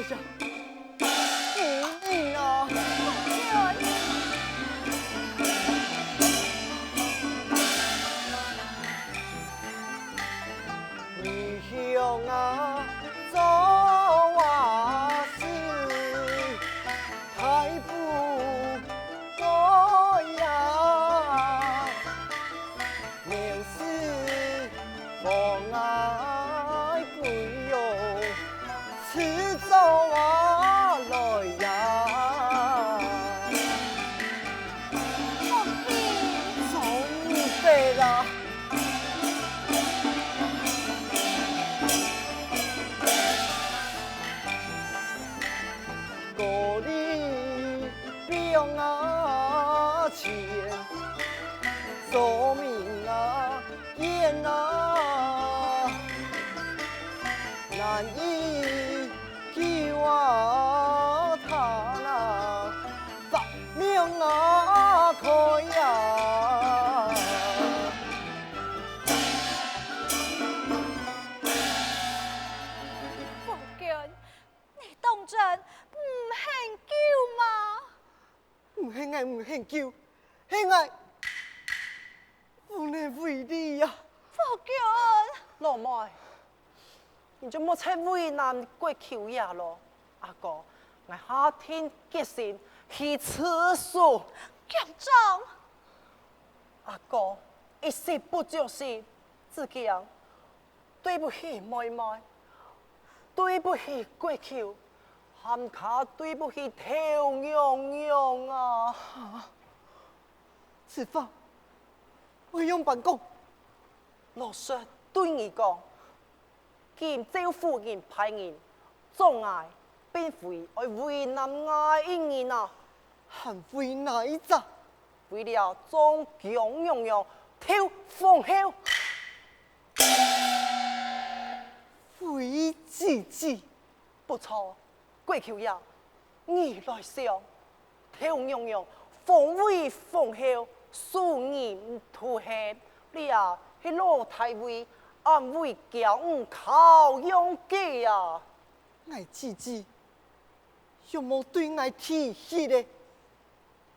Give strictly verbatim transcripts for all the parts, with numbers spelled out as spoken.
呀，你，你啊！異鄉啊，做啊事，大不過呀，名師 望爱归哦，自早啊来呀。放屁！走你的啦！高丽 表啊前，说明啊言啊，难以救啊他那发明啊开呀。放屁！ 你當真毋肯救嗎？毋係𠊎毋肯救，係𠊎無能為力啊！福君！老妹，你就莫再為難國舅爺囉。阿哥，𠊎下定決心去自首。強壯！阿哥，一時不小心，子強 對不起妹妹，對不起國舅，還較對不起頭娘娘啊！此話愛仰般講？老實對你講，今趙夫人派人捉𠊎，並非愛為難𠊎一人啊！還為哪一隻？為了將強娘娘投封侯。 為姊姊。不錯，國舅爺，你來想，頭娘娘封為封后，受人妒恨，這係老大位，安危驕傲靠樣个啊！𠊎姊姊 仰無對𠊎提起咧？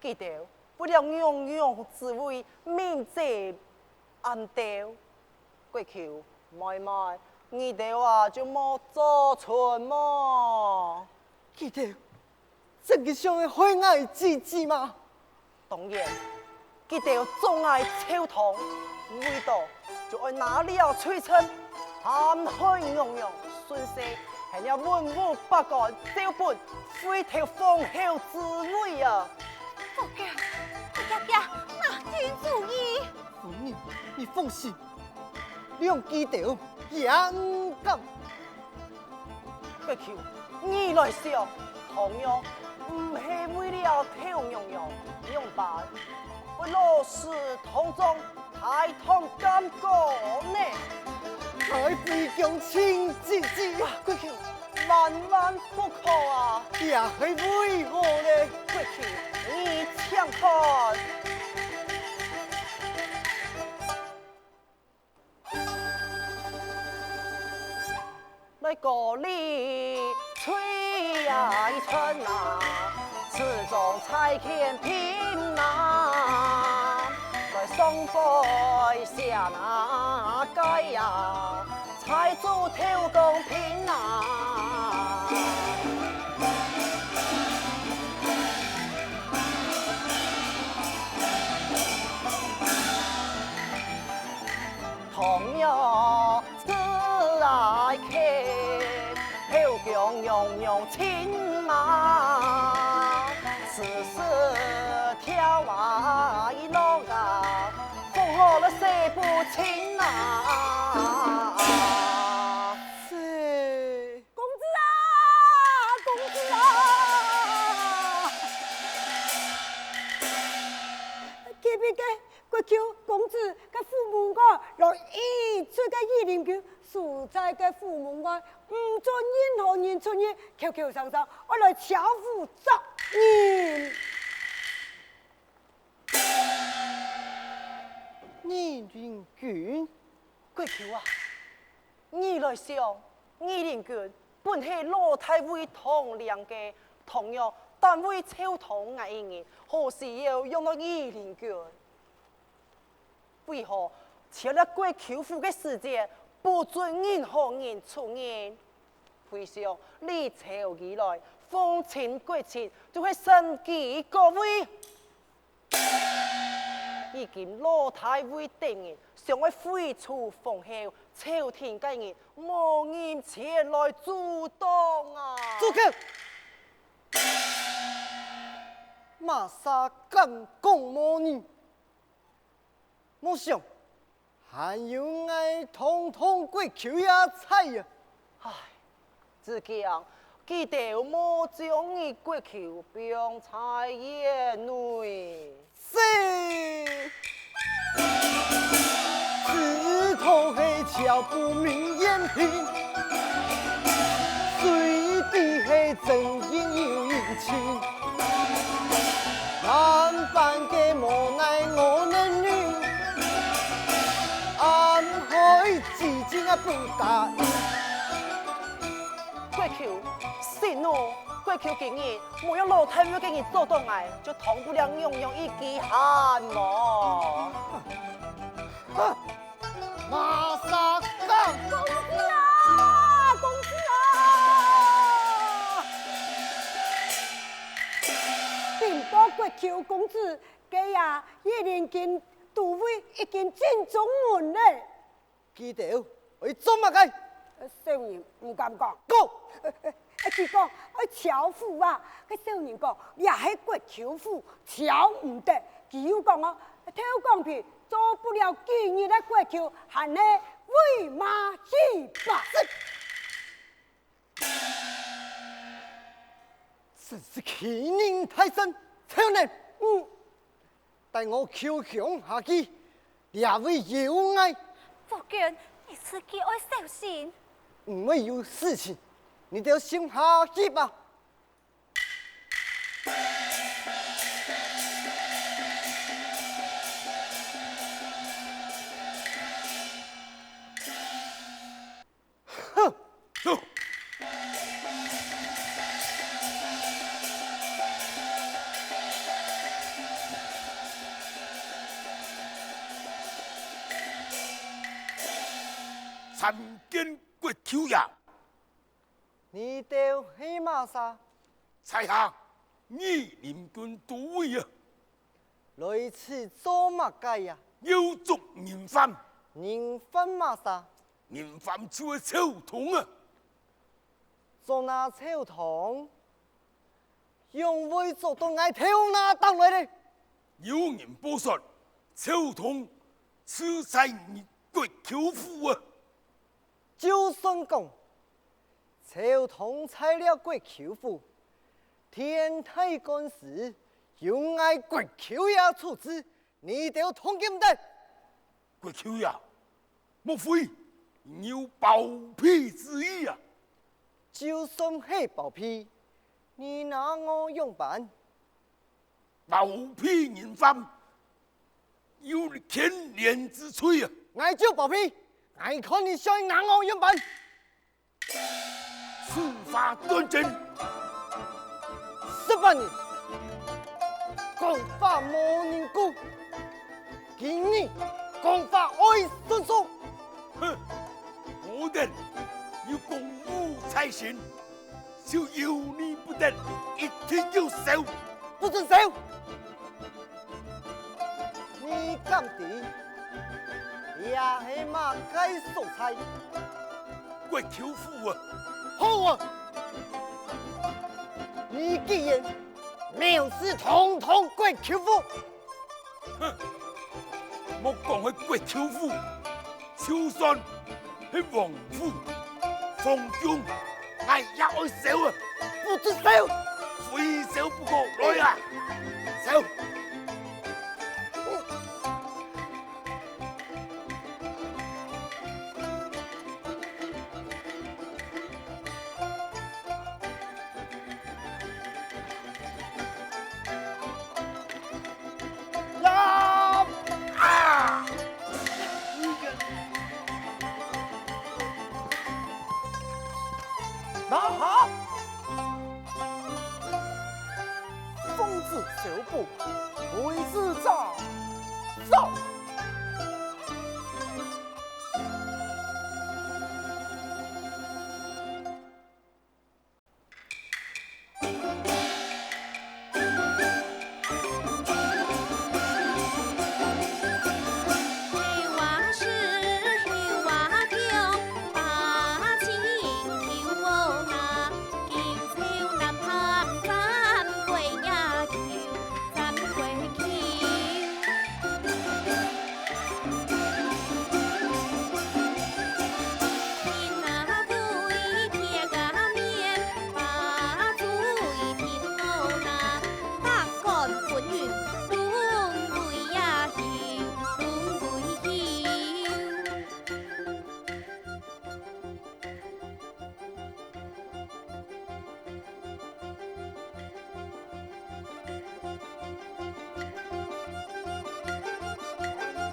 佢兜為了娘娘之位，明爭暗鬥。國舅、妹妹，你兜啊就莫做春夢。佢兜真个想愛害𠊎姊姊嗎？ 當然，佢兜捉𠊎朝堂，為到就愛拿了罪證，陷害娘娘順勢，係了文武百官照本廢掉封后之位啊！福建，快遽遽拿定主意！夫人，你放心， 兩儕兜也毋敢。國舅，你來想，倘若毋係為了頭娘娘，仰般會老死當中，大堂監過呢？太妃娘親姐姐啊！國舅， 萬萬不可啊！這係為何呢？國舅，你請看。來高麗炊呀一寸啊，此中採乾品啊，來上杯鮮啊雞呀， 菜煮豆公品啊！倘若子來看，後宮娘娘親啊，時時跳啊一落啊， 封好了洗不清啊！是。公子啊，公子啊！隔壁个國舅公子个府門口落一出个御林軍，守在个府門外，毋准任何人出入，口口聲聲愛來招呼捉人。 御林軍？國舅啊，你來想，御林軍本係老大位當領个，倘若單為朝堂𠊎一人，何時要用到御林軍？為何設立國舅府个時節，不准任何人出入？回想歷朝以來，奉親國戚就係承繼國位。 如今老大位得人想愛廢除封侯，朝廷个人無人前來阻擋啊！住口！麼儕敢講無人？莫想， 還有𠊎堂堂國舅爺在啊！唉，子敬，佢兜無將你國舅放在眼內。是！知道係朝不明言聽，誰知係真人有人情。 萬般个無奈我能忍，暗害至今啊不答應。國舅，息怒！國舅今日無用老大位个人阻擋𠊎，就當不了娘娘一枝汗毛。 哈！麼儕敢！公子啊，公子啊！禀報國舅公子，該呀，御林軍都尉已經進中門了。佢兜愛做麼个？少年毋敢講。講！ 佢講愛樵夫啊，該少年講這係國舅府，樵毋得。佢又講哦，偷光皮做不了幾日个國舅，還係為罵一把。真是欺人太甚！少年！嗯。 帶我揫鄉下去，這位有礙。福建，你自己愛小心。毋會有事情，你兜先下去吧。 哼！走！參見國舅爺！你兜係麼儕？在下御林軍都尉啊！來此做麼个呀？要捉人犯。人犯麼儕？ 人犯就係樵通啊！捉拿樵通，仰會捉到𠊎頭那頂來呢？有人報說，樵通就在你國舅府啊！就算講，樵通在了國舅府，天大官司由𠊎國舅爺處置，你兜動佢毋得！ 國舅爺，莫非你有包庇之意啊？就算係包庇，你拿我仰般？包庇人犯，有牽連之罪啊！𠊎就包庇，𠊎看你想拿我仰般！ 此話當真。十八年，講話無人顧，今日講話愛算數。哼，我等有公務在身，就由你不得，一定要收。不准收！ 你敢知這係麼个所在？國舅府啊！好啊！你竟然藐視堂堂國舅府！哼！莫講係國舅府，就算 係王府、皇宮，𠊎也愛收啊！不准收！非收不可，來啊！收！呀！啊！拿下！奉旨收捕，为之斩首。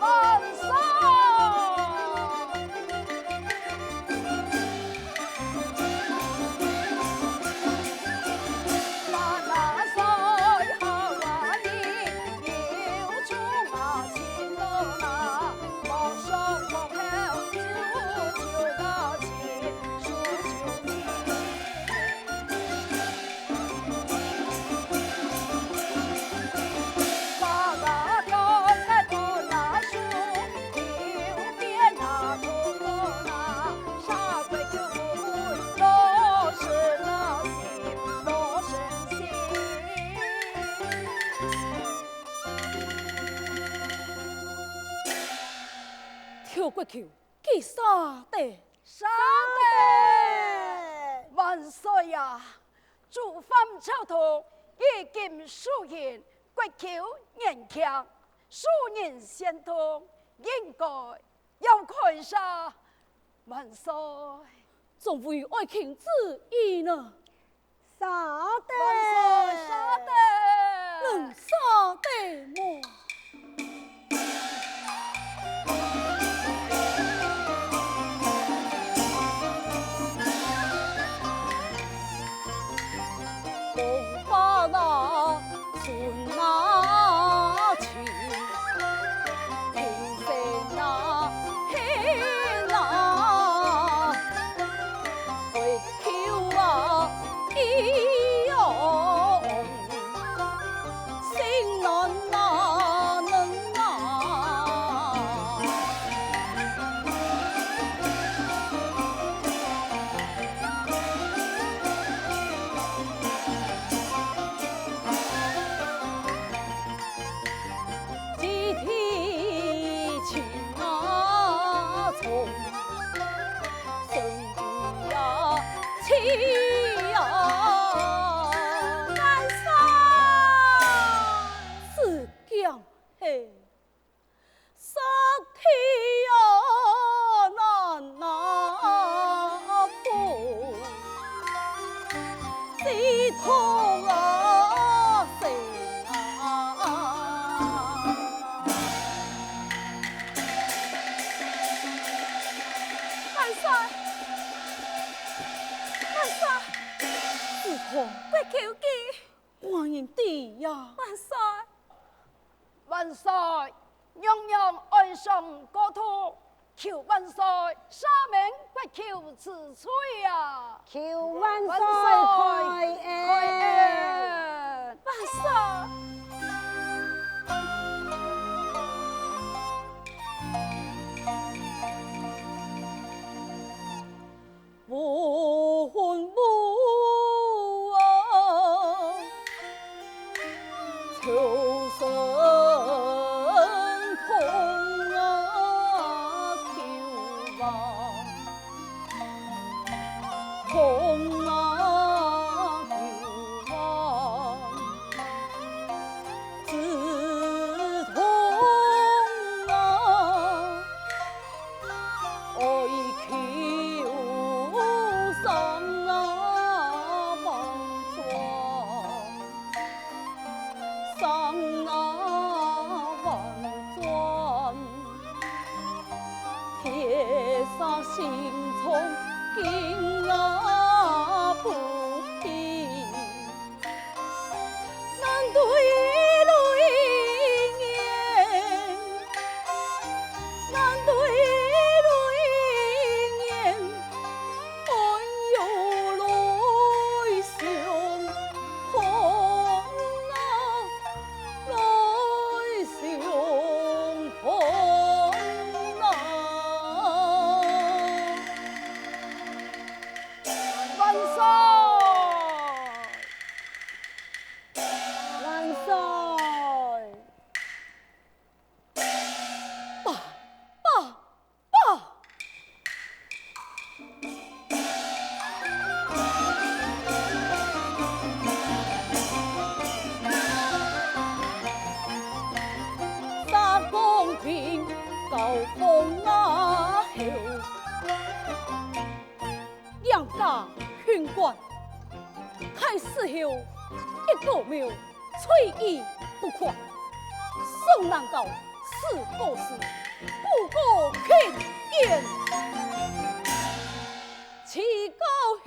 万岁！万岁！赵国舅， 佢杀得！杀得！万岁啊！主犯朝堂，已经受刑，国舅年輕，受人xem痛，应该要开杀。万岁！众位爱卿注意呢！ 杀得！万岁，杀得！能杀得么？万岁！是讲嘿。 万岁！万岁！子通，国舅佢！官人知呀！万岁！ 万岁！娘娘哀伤过度，求万岁赦免国舅之罪啊！求万岁开恩！万岁！不平。难对雷言，难对雷言，哎哟，雷相碰啊，雷相碰啊！万岁！万岁！报，报，报！三公平，高风啊吼。 两家群官，太师后一个庙，吹箫不快，送难到四个字，不过轻言，岂可行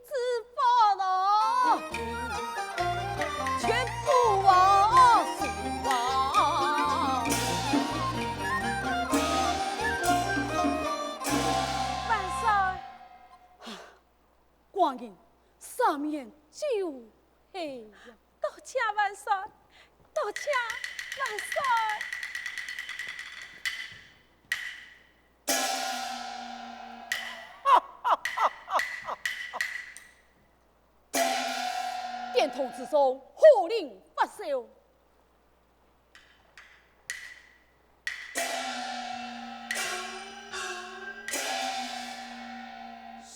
之法啊！全部啊，是啊！万岁！ 寡人赦免酒后呀。多谢万岁，多谢万岁。殿堂之上，何令发笑？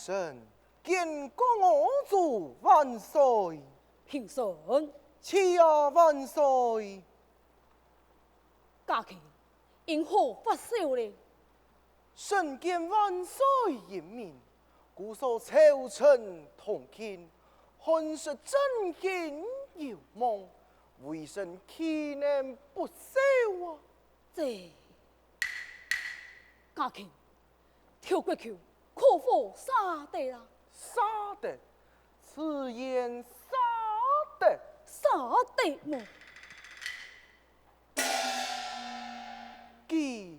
臣见过我主万岁。平身。谢万岁。嘉庆，因何发笑呢？臣见万岁英明，故所朝臣同庆，汗湿震惊有望，为臣岂能不笑啊？这，嘉庆， 头骨球可否射得啊？射得，自然射得。射得無？佢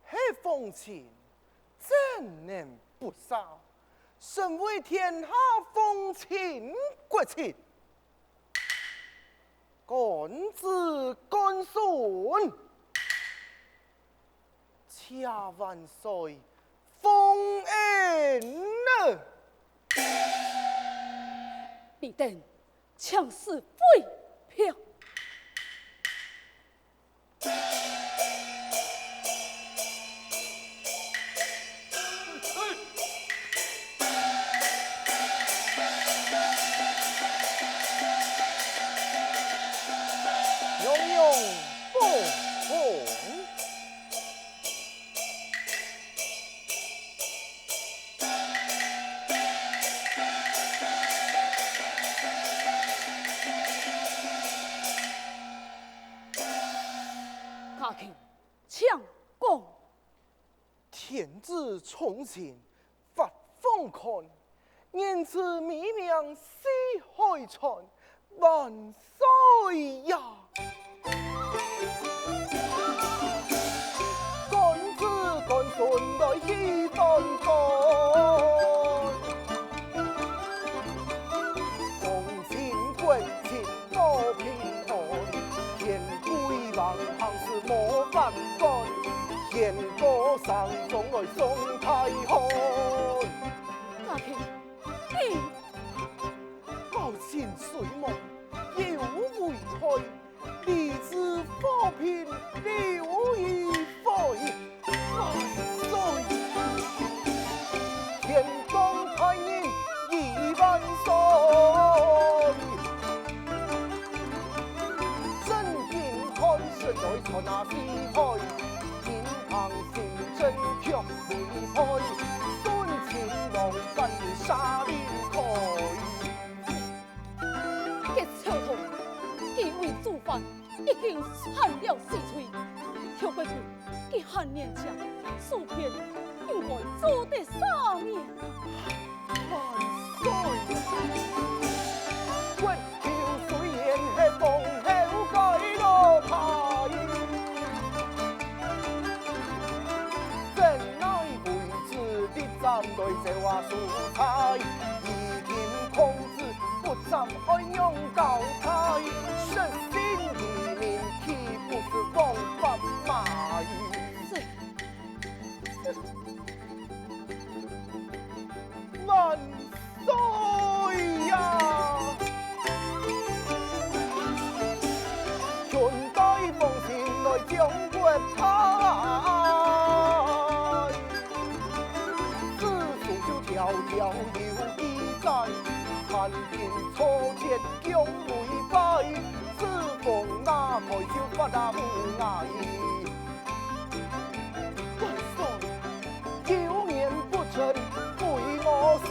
係風情，怎能不射？身為天下風情國情， 干子干孫，謝萬歲封恩啊！你等強勢飛票。 嘉庆，请讲。 天子从前发疯狂，言辞美名四海传，万岁呀！干子干孙来去翻翻，皇亲国戚 多平安，天规横行事无法干，天高山中来送大汉。嘉庆，你！高山水亡有为害，地之和平留于会。 万岁！天降大任一万岁！真金汉室来传啊四海，民邦新政却为害，孙亲王干沙林开。搿臭头，几位主犯 已經犯了死罪，頭擺佢，佢還年輕，事變應該做得赦免啊！萬歲！來走啊，素材，如今孔子不斬愛仰交代？失信於民，豈不是枉法嘛？是，是。萬歲呀！裙帶黃衾來將國泰。 詩書就條條有記載，彈琴錯節弓未壞，紫風那開就發啊無礙。萬歲，有言不成非我是。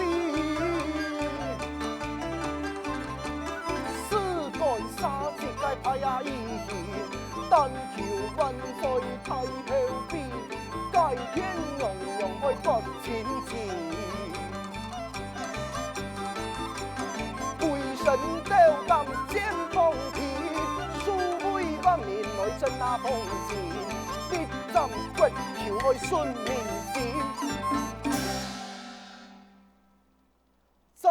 事關社稷个排啊義氣，但求萬歲太后 改天娘娘愛發親情。歸身斗膽戰當天，數位萬民來振那風情，力戰國舅愛順民心。在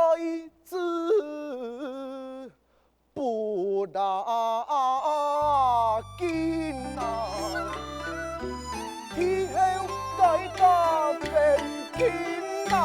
此 不打緊啊，天后改嫁分卿啊。